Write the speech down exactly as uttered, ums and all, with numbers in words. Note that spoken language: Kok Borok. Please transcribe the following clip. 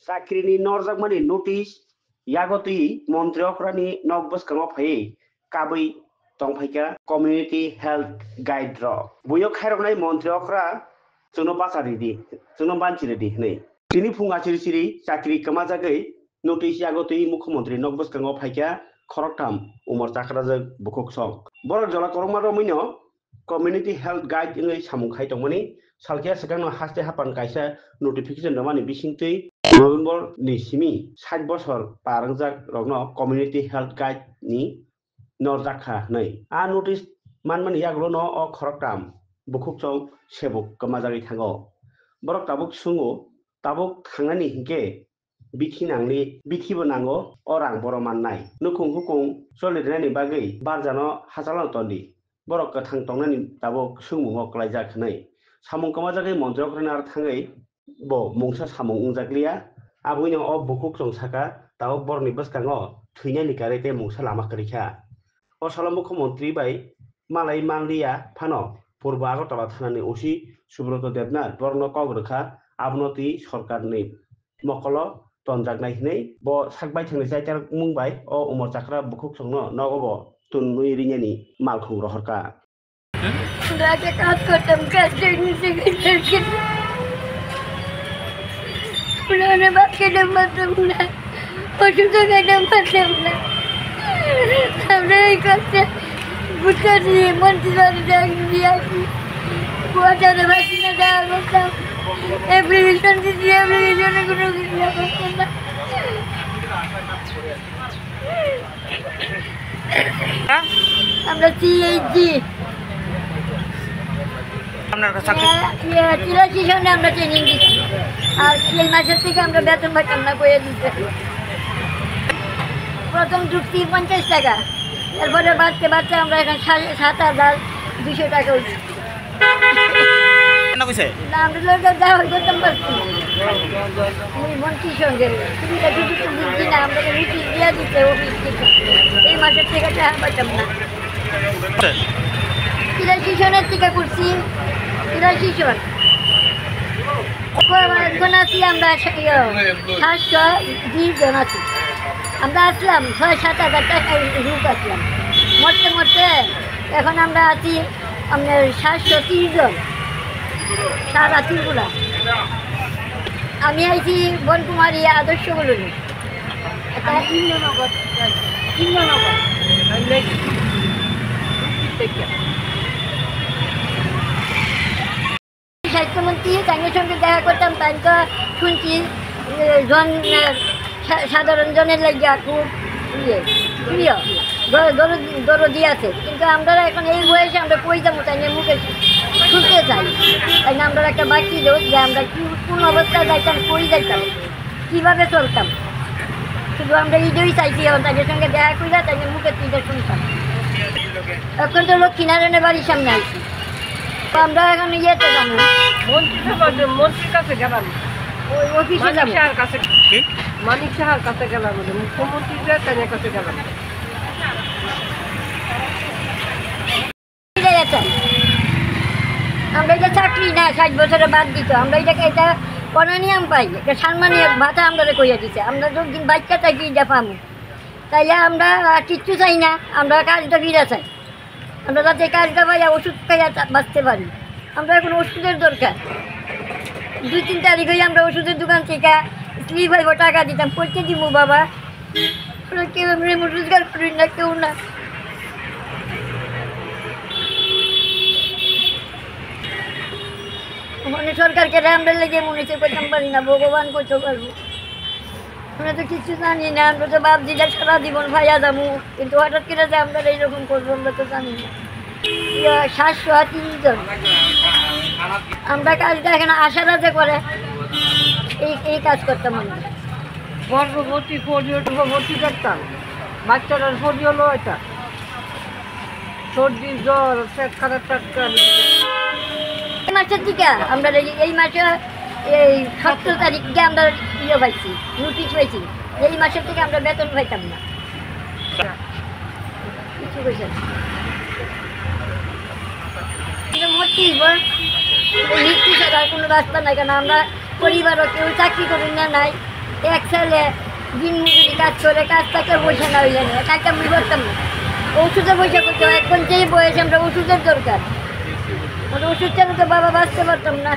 Chakrini norjakmani notice yago twi montri okrani nok bwskango phaiwi kabwi tongphaikha community health guide rok. Buino khairoknai montri okra chwngno bacha ridi, chwngno banchi ridi hwnwi. Tini phung achiri chiri chakri kwmajagwi notice yago twi mukhyamantri nok bwskango phaikha khoroktham umor chakrajak bukhuk song. Borok jola kwrwngma romwino community health guide wngwi samung khai tongmani salkhe swkangno haste hapan kaisa notification rwmani bisingtwi November ni simi sait bosor par wngjak rokno community health guide ni norjak kha hwnwi. A notice manmani yagulo no o khoroktham bukhuk chong sebuk kwmajagwi thango. Borok tabuk sungo, tabuk thangnani hinkhe bithi nangli, bithibo nango, o rang boro mannai. Nukhung hukung choli rwnani bagwi barjano hachalno tondi. Borok kwthang tongnani tabuk swngmungo kwlaijak hwnwi samung kwmajagwi montri okrani aro thangwi bo mungsa samung wngjakliya. Aboino o bukhuk chong saka, tabuk borokni bwskango thwinani karwi tei mungsa lama kwrwi kha. O salo mukhyamantri bai malai manliya phano Purbo Agartala thanani O C Subroto Debnath borokno kok rwkha, abono twi sorkarni mokolo tonjaknai hwnwi bo sak baithangni chaitar mung bai o umor chakra bukhuk chongno nogo bo tunwi rinani malkhung rohorkha. আমরা একটা কাজ করতাম, কাজ করে নিচে গেছে। ওনারা ভাত খেতে পারতাম না, অসুস্থ খেতে পারতাম না। আমরা এই কাজটা বুঝতে দিয়ে মন্ত্রী বাড়ি ডাক দিয়ে আসি। কুয়াশাতে বাসি না, দেখা করতাম। অ্যাপ্লিকেশন দিচ্ছি, অ্যাপ্লিকেশনে কোনো কিছু করতাম না। হ্যাঁ? আমরা সিএইচজি। আপনার কাছে চাকরি? ইয়ে, ইয়ে, তিরাশি সনে আমরা ট্রেনিং দিচ্ছি। আর এই মাসের থেকে আমরা বেতন পাইতাম না, কইয়া দিচ্ছে। প্রথম ঢুকছি পঞ্চাশ টাকা, এরপরে বাড়তে বাড়তে আমরা এখন সাড়ে সাত হাজার দুশো টাকা উঠছি। কেন কইছে? না, আমরা লোকের যা হয় করতাম পারছি না। ওই মন্ত্রীর সঙ্গে সুবিধা সুযোগ তো বুঝছি না, আমরা তো মিটিং দিয়ে দিতে অফিস থেকে। এই মাসের থেকে টাকা পাইতাম না। আচ্ছা। তিরাশি সনের টিকা করছি, তিরাশি সন। এখন আছি আমরা সা-, ইয়ে, সাতশো বিশ জন আছি। আমরা আসলাম ছয় সাত হাজার টাকা রুট আসলাম। মরতে মরতে এখন আমরা আছি আপনার সাতশো তিরিশ জন, সারা ত্রিপুরা। আমি আইছি বনকুমারী আদর্শ কলোনি। এটা ইন্দ্রনগর, ইন্দ্রনগর। স্বাস্থ্যমন্ত্রী তাইনের সঙ্গে দেখা করতাম, তাই তো শুনছি, এ, জন, এ, সা-, সাধারণ জনের লাগিয়া খুব ইয়ে, প্রিয়, দ-, দর-, দরদি আছে। কিন্তু আমরা এখন এই বয়সে আমরা কই যাবো, তাই নিয়ে মুখে শুনতে চাই। তাই না আমরা একটা বাকি লোক যে আমরা কি, কোন অবস্থায় যাইতাম, কই যাইতাম, কিভাবে চলতাম। শুধু আমরা ইটাই চাইছি, এখন তাদের সঙ্গে দেখা কইরা, তাদের মুখে তুইটা শুনতাম। এখন তো লক্ষ্মীনারায়ণের বাড়ির সামনে আইছি। তো আমরা এখন ইয়েতে যাবো। মন্ত্রী সভা, মন্ত্রীর কাছে গেলাম। ওই অফিসে মানিক যাবো। সাহার কাছে। কি? মানিক সাহার কাছে গেলাম, মুখ্যমন্ত্রী যে তাদের কাছে গেলাম। ফিরে গেছেন। আমরা এটা চাকরি না, ষাট বছরে বাদ দিত। আমরা এটাকে এটা অনানিয়াম পাই, এটা সম্মানীয় ভাতা আমরা কইয়া দিছে। আমরা যতদিন বাচ্চা থাকি এটা পাবো। তাইলে আমরা আর কিচ্ছু চাই না, আমরা কাজটা ফিরে চাই। আমরা যাতে কাজটা পাই, ওষুধ খাইয়া তা-, বাঁচতে পারি। আমরা এখন ওষুধের দরকার। দুই তিন তারিখ হয়ে আমরা ওষুধের দোকান থেকে স্লিপ হইব, টাকা দিতাম, পড়তে দিব বাবা। আমরা কেউ, আমরা এমন রোজগার করি না, কেউ না। মানে সরকারকে আমরা লেগে মনে হচ্ছে করতাম পারি না, ভগবান করতে পারবো। আমরা তো কিছু জানি না, আমরা তো বাপ দিদা সারা জীবন ভাইয়া যাবো, কিন্তু হঠাৎ করে যে আমরা এইরকম করবো, আমরা তো জানি না। ইয়া, সাতশো আর তিরিশ জন। আমরা কাজটা এখানে আশা রাজে করে এই, এই কাজ করতাম আমরা। গর্ভবতী পোলিও ভর্তি করতাম, বাচ্চাটার পোলিও লইতাম, সর্দি, জ্বর, পেট খারাপ, টাটকা। এই মাসের দিকে আমরা এই, এই মাসে এই সতেরো তারিখ দিকে আমরা ইয়ে পাইছি, নোটিশ পাইছি, এই মাসের থেকে আমরা বেতন পাইতাম না। কিছু কইছে না। কিন্তু মরতেই হইব। মৃত্যু ছাড়া আর কোনো রাস্তা নাই, কারণ আমরা পরিবারও কেউ চাকরি করি না, নাই। এক ছেলে দিন মজুরি কাজ করে, কাজ থাকলে পয়সা না হইলে না, কাজটা আমি করতাম না। ওষুধের পয়সা করতে হয়, এখন যেই বয়সে আমরা ওষুধের দরকার, আমরা ওষুধ ছাড়া তো বাবা বাঁচতে পারতাম না।